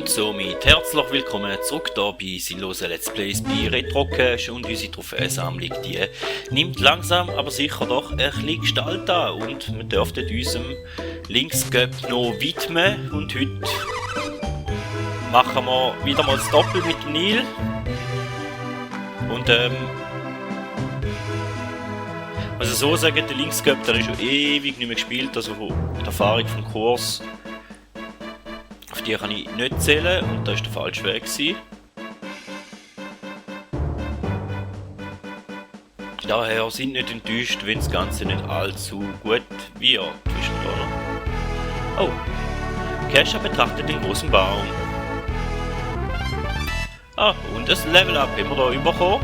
Und somit herzlich willkommen zurück hier bei sinnlosen Let's Plays bei Retro Cache, und unsere Trophäensammlung, die nimmt langsam aber sicher doch ein bisschen Gestalt an und wir dürften unserem Linkscup noch widmen. Und heute machen wir wieder mal das Doppel mit dem Neil. Und also so sagen, der Linkscup, der ist schon ewig nicht mehr gespielt, also von der Erfahrung vom Kurs. Auf die kann ich nicht zählen und das war der falsche Weg gewesen. Daher sind nicht enttäuscht, wenn das Ganze nicht allzu gut wird zwischendurch. Oh, Cache betrachtet den großen Baum. Ah, und das Level-Up haben wir hier bekommen.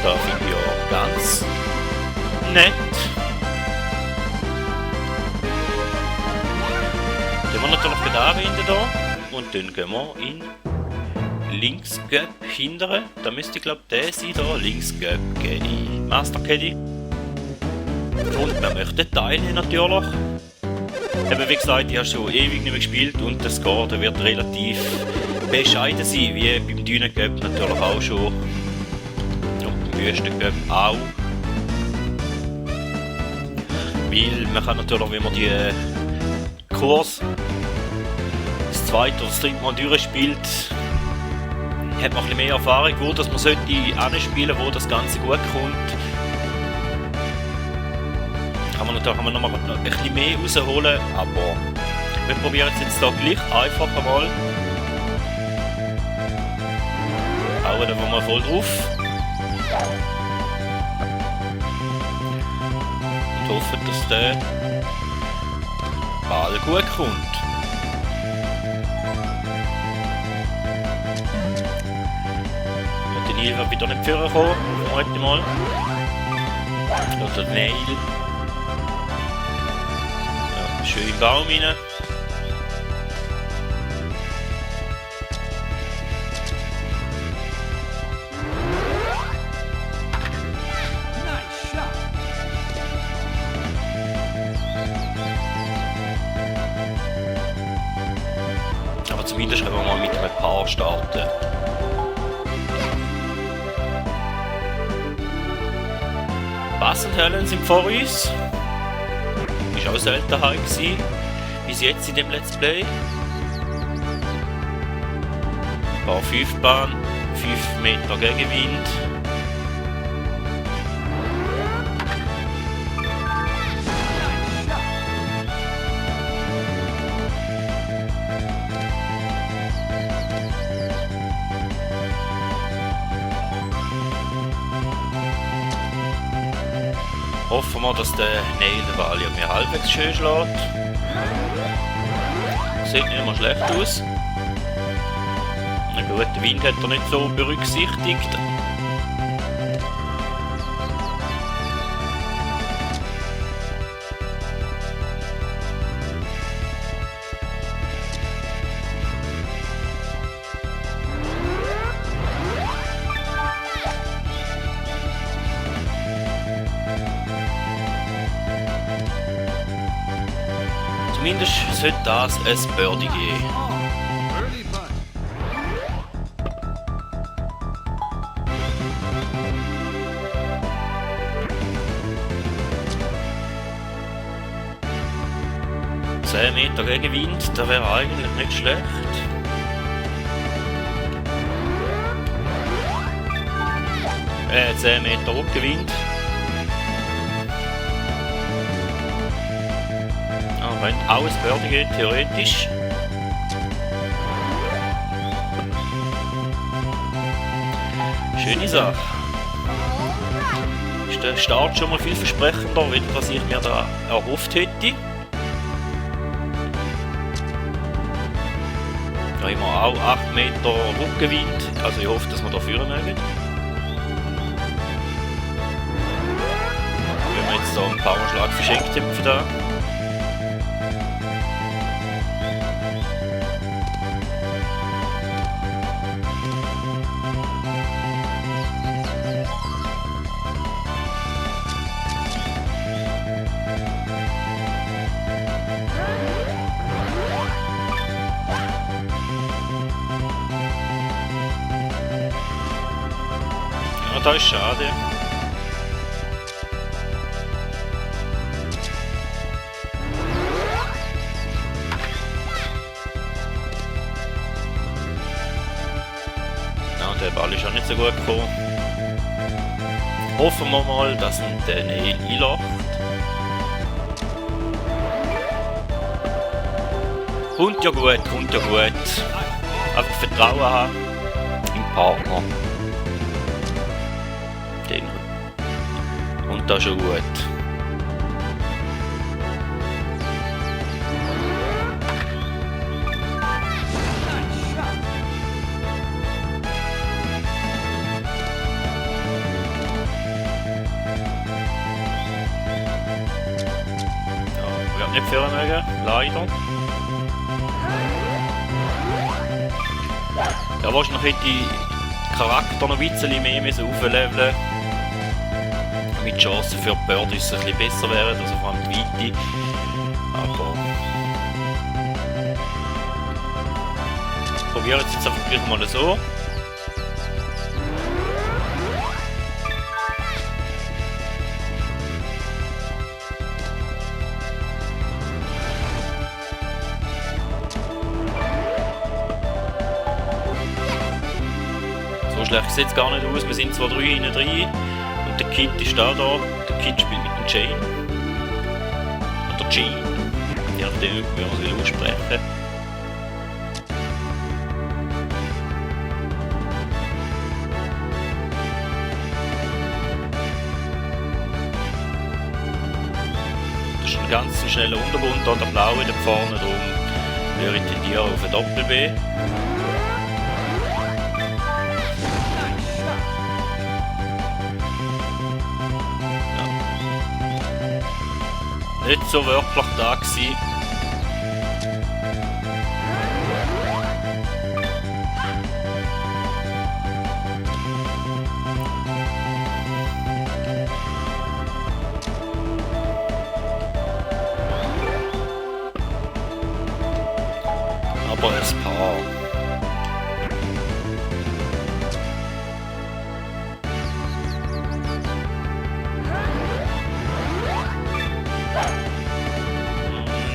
Da finde ich ja ganz nett. Den wir natürlich gerade anwenden hier. Und dann gehen wir in Linkscup hindern. Da müsste ich glaube der sein hier. Linkscup in Master Caddy. Und wir möchten teilen natürlich. Eben wie gesagt, ich habe schon ewig nicht mehr gespielt und der Score der wird relativ bescheiden sein, wie beim Dünencup natürlich auch schon. Und beim Wüstencup auch. Weil man kann natürlich, wenn man die Kurs das zweite oder das dritte Mal durchspielt, hat man ein bisschen mehr Erfahrung, wo dass man sollte anspielen, wo das Ganze gut kommt. Kann man noch mal ein bisschen mehr rausholen, aber wir probieren es jetzt hier gleich einfach einmal. Hauen wir mal voll drauf. Und hoffen, dass der Ball gut kommt. Und der Neil wird wieder nicht vorkommen, heute mal. Oder der Neil. Ja, schön im Baum rein. Zumindest können wir mal mit einem Paar starten. Bass und Helen sind vor uns. Ist auch Seltenheit gewesen, bis jetzt in dem Let's Play. Paar 5 Bahn, 5 Meter Gegenwind. Hoffen wir, dass der Neil den Ball ja mir halbwegs schön schlägt. Sieht nicht mehr schlecht aus. Einen guten Wind hat er nicht so berücksichtigt. Zumindest sollte das ein Birdie geben. $10 Meter Gegenwind, das wäre eigentlich nicht schlecht. $10 Meter Rückenwind. Wenn auch ein Birdie geht, theoretisch. Schöne Sache. Ist der Start schon mal vielversprechender, als ich mir da erhofft hätte. Da haben wir auch 8 Meter Rückenwind, also ich hoffe, dass wir da führen mögen. Wenn wir jetzt da einen Powerschlag verschenkt haben für da. Ah, das ist schade. Ja, der Ball ist auch nicht so gut gekommen. Hoffen wir mal, dass ihn der Neil einlässt. Kommt ja gut, kommt ja gut. Einfach Vertrauen haben im Partner. Den. Und das schon gut. Ja, wird nicht führen mögen, leider. Ja, wahrscheinlich hätte ich Charakter noch ein bisschen mehr aufleveln, damit die Chancen für die Birdies ein bisschen besser wären, also vor allem die Weite. Aber ich probiere jetzt einfach gleich mal so. So schlecht sieht es gar nicht aus, wir sind zwar 3 hinten drin und der Kid ist da. Der Kid spielt mit dem Jane. Oder Jean, je nachdem wie man es aussprechen will. Das ist ein ganz schneller Untergrund, da der blaue da vorne, darum würde ich tendieren auf ein Doppel-B. Nicht so wirklich da gewesen. Aber ein Paar.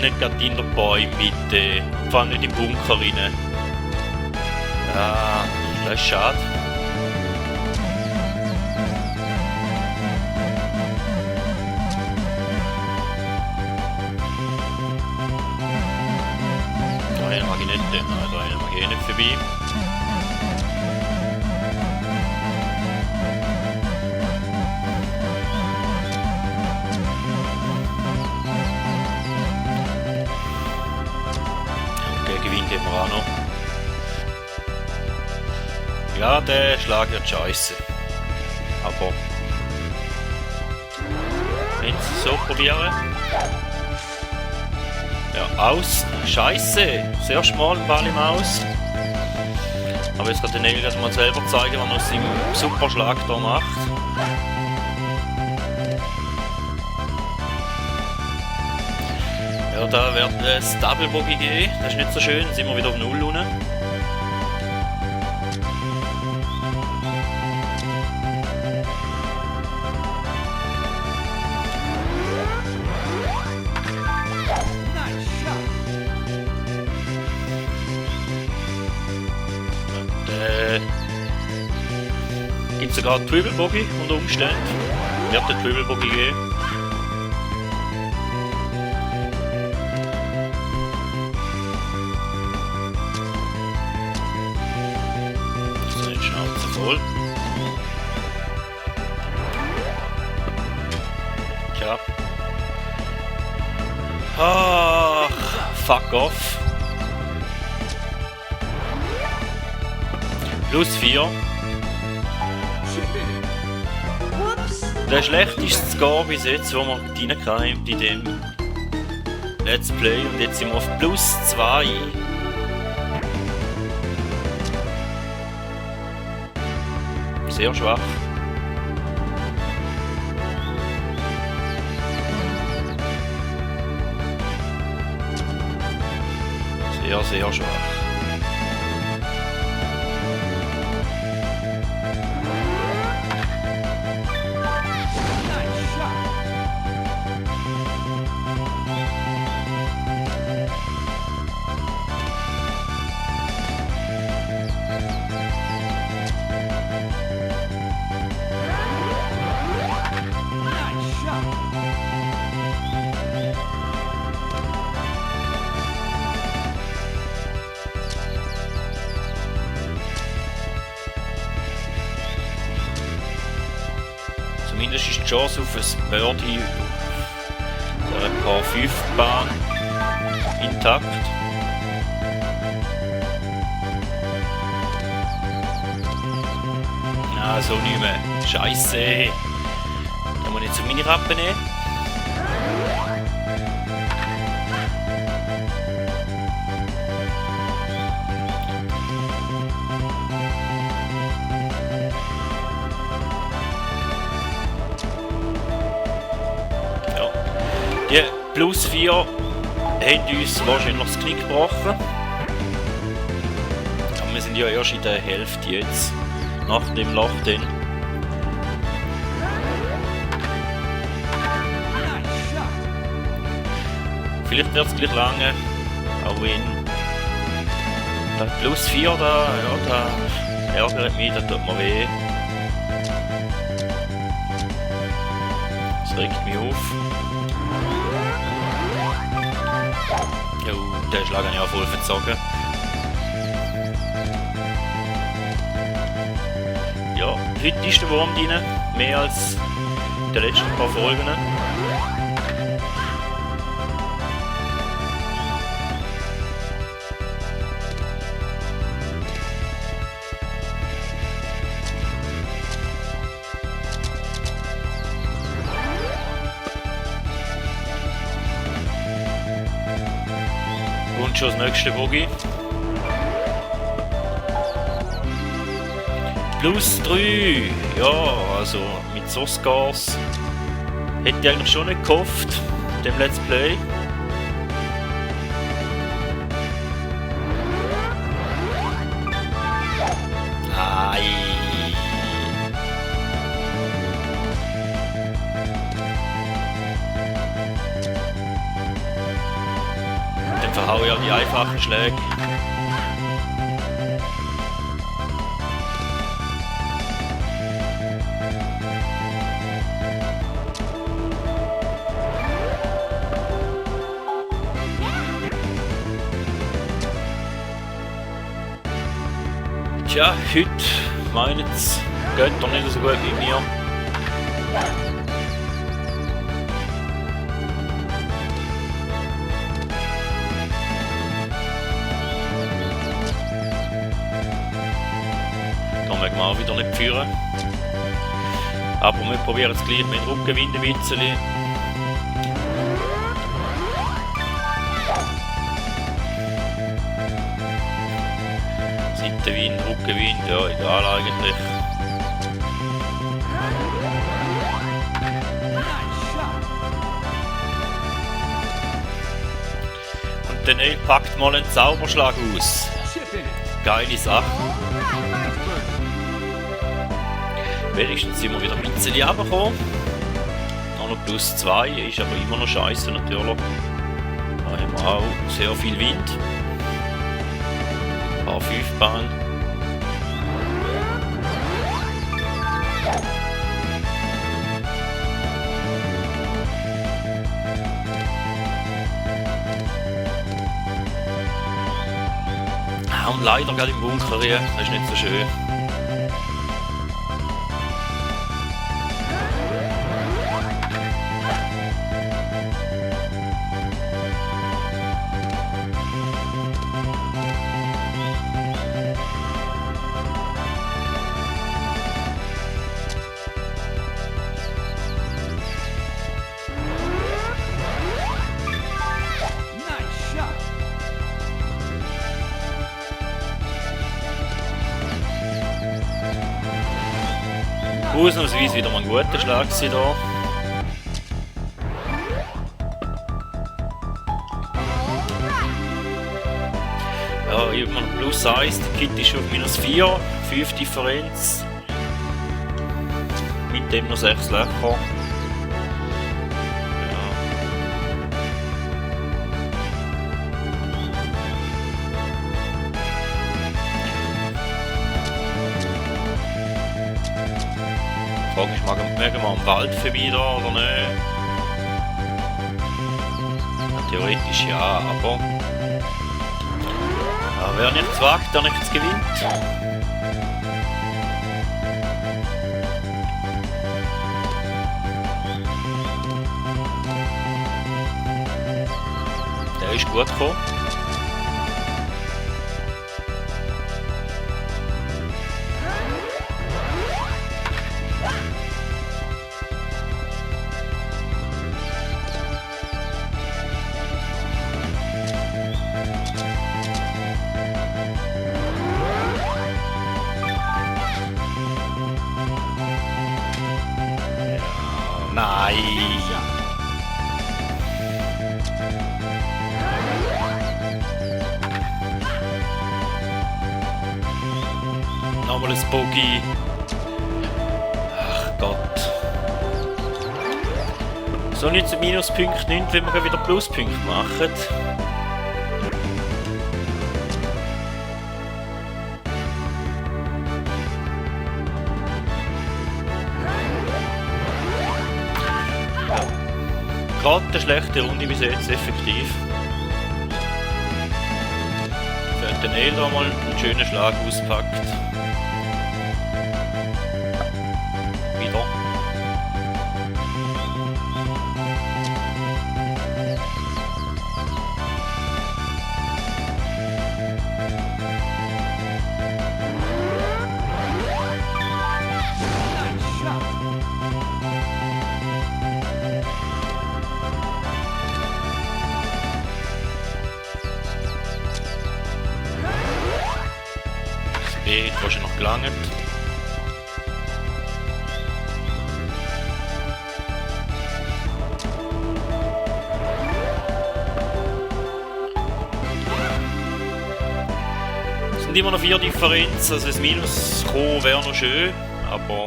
Nicht gerade in der Bäume-Mitte, vor allem nicht im Bunker rein. Ja, das ist schade. Da einen mag ich nicht, da einen mag ich nicht vorbei. Gewinnt haben wir auch noch. Ja, der Schlag wird scheiße. Aber wenn sie so probieren. Ja, aus. Scheiße. Das erste Mal ein Ball im Aus. Aber jetzt kann der Neil das mal selber zeigen, was er aus seinem Superschlag da macht. Ja, da wird es Double Bogey geben, das ist nicht so schön, dann sind wir wieder auf 0 unten. Gibt es sogar Triple Bogey unter Umständen. Wird der Triple Bogey geben. Voll. Tja. Ach, fuck off. +4. Der schlechteste Score bis jetzt, wo wir reinkriegen in dem Let's Play. Und jetzt sind wir auf +2. Sehr schwach. Sehr, sehr schwach. zumindest ist die Chance auf ein Birdie auf der Par 5 Bahn intakt. Ah, so nicht mehr. Scheisse. Da muss ich jetzt meine Rappe nehmen. Ja. Die plus 4 haben uns wahrscheinlich das Knick gebrochen. Aber wir sind ja erst in der Hälfte jetzt. Nach dem Loch dann. Vielleicht wird es gleich lange, auch wenn der plus 4 da, ja, da ärgert mich, da tut mir weh. Das regt mich auf. Ja, den Schlag habe ich auch voll verzogen. Ja, heute ist der Wurm drin, mehr als die letzten paar Folgen. Und schon das nächste Bogey. Plus 3, ja, also mit so Scores hätte ich eigentlich schon nicht gehofft, dem Let's Play. Ai. Dann verhaue ich ja die einfachen Schläge. Tja, heute meint es, geht doch nicht so gut wie mir. Da mögen wir auch wieder nicht führen. Aber wir probieren es gleich mit dem Rückenwind ein bisschen. Seitenwind, Rückenwind, ja, egal eigentlich. Und der Neil packt mal einen Zauberschlag aus. Geile Sache. Wenigstens sind wir wieder ein bisschen runtergekommen. Noch noch plus 2, ist aber immer noch scheiße natürlich. Da haben wir auch sehr viel Wind. Par 5 Bahn. Und leider gerade im Bunker hier, das ist nicht so schön. Ausnahmsweise wieder mal ein guter Schlag hier. Ja, ich habe noch plus 1, der Kit ist auf minus 4, 5 Differenz. Mit dem noch 6 Löcher. Die Frage ist, mögen wir am Wald vorbei da oder nicht? Ja, theoretisch ja, aber ja, wer nichts wagt, der nichts gewinnt. ist gut gekommen. Nein! Nochmal ein Bogey. Ach Gott. So nützen Minuspunkte nicht, wenn wir wieder Pluspunkte machen. Gerade eine schlechte Runde bis jetzt, effektiv. Fällt der Neil da mal einen schönen Schlag auspackt. Wieder. B hat wahrscheinlich noch gelangt. Es sind immer noch 4 Differenz, also das Minus kommen wäre noch schön, aber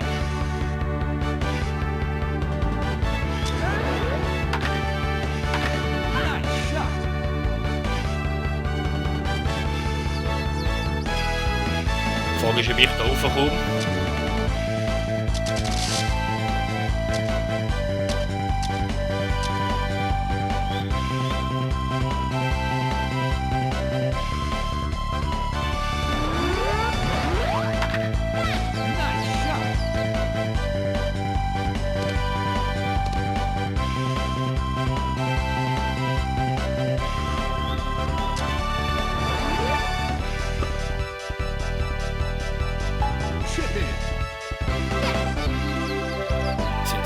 die Frage ist, ob ich da raufkomme.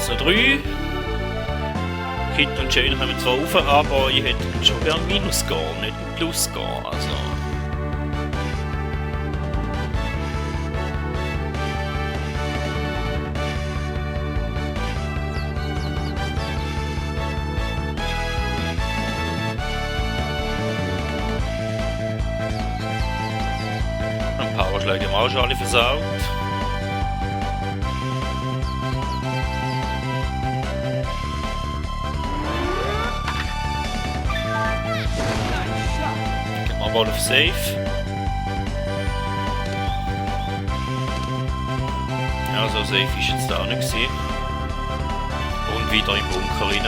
Noch 3. Kit und Jane kommen zwar rauf, aber ich hätte schon gerne Minus gehen, nicht ein Plus gehen. Also. Ein Powerschläge haben wir auch schon alle versaut. Ball auf Safe. Ja, so safe ist jetzt da auch nicht gewesen. Und wieder im Bunker rein.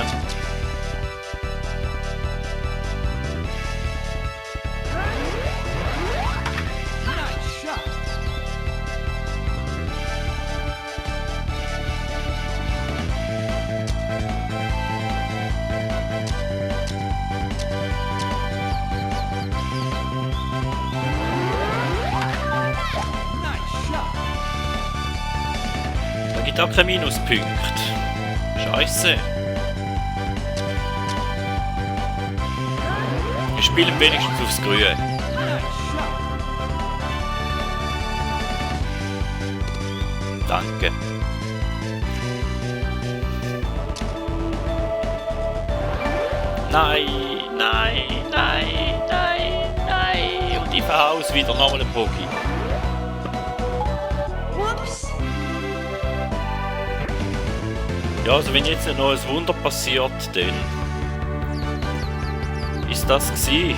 Gibt auch keinen Minuspunkt. Scheiße. Wir spielen wenigstens aufs Grüne. Danke. Nein, nein, nein, nein, nein. Und ich verhaus wieder nochmal einen Bogey. Ja, also wenn jetzt noch ein Wunder passiert, dann ist das gewesen.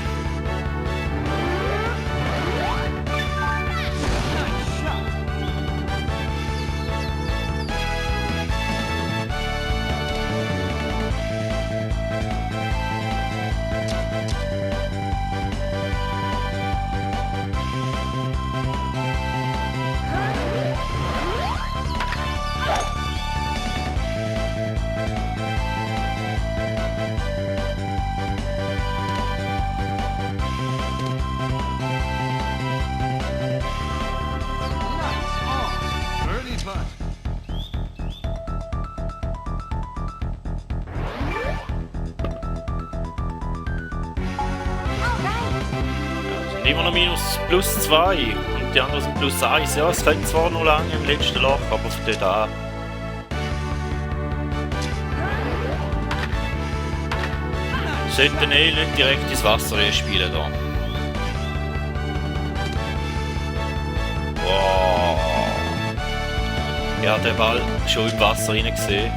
Und immer noch plus 2 und die anderen sind plus 1. Ja, es rennt zwar noch lange im letzten Loch, aber von dort an. Sollten nicht direkt ins Wasser spielen da. Wow. Ja, den Ball schon im Wasser rein gesehen.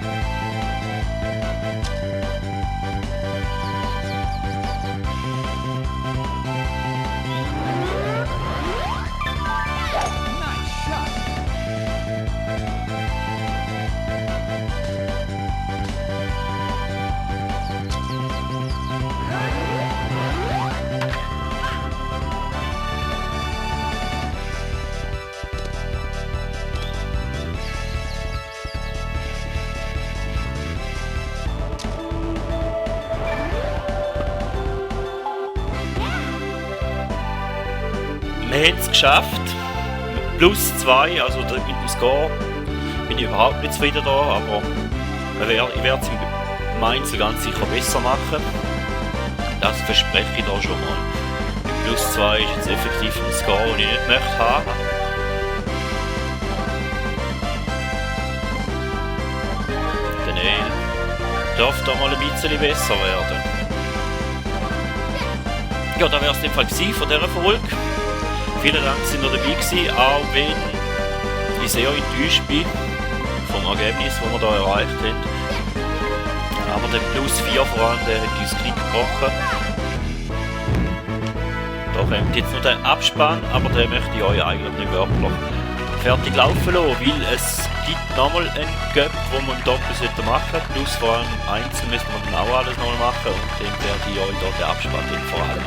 Wir haben es geschafft. Plus 2, also mit dem Score bin ich überhaupt nicht zufrieden da, aber ich werde es im Einzel ganz sicher besser machen. Das verspreche ich da schon mal. Mit plus 2 ist jetzt effektiv ein Score, den ich nicht möchte haben. Der Neil dürfte da mal ein bisschen besser werden. Ja, das wäre es in dem Fall von dieser Folge. Vielen Dank, dass ihr dabei gewesen, auch wenn ich sehr enttäuscht bin vom Ergebnis, das wir hier erreicht haben. Aber der plus 4 vor allem, der hat uns das Knick gebrochen. Da kommt jetzt noch der Abspann, aber den möchte ich euch eigentlich nicht wirklich fertig laufen lassen, weil es gibt nochmal einen Cup, den wir im Doppel machen sollten. Plus vor allem Einzel müssen wir dann auch alles nochmal machen und dann werde ich euch da den Abspann vor allem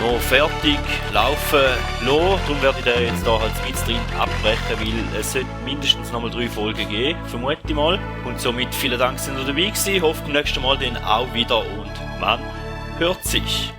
noch fertig laufen lassen. Darum werde ich den jetzt hier halt mit drin abbrechen, weil es sollte mindestens nochmal 3 Folgen geben, vermute ich mal. Und somit vielen Dank, dass ihr dabei gewesen. Ich hoffe beim nächsten Mal dann auch wieder und man hört sich.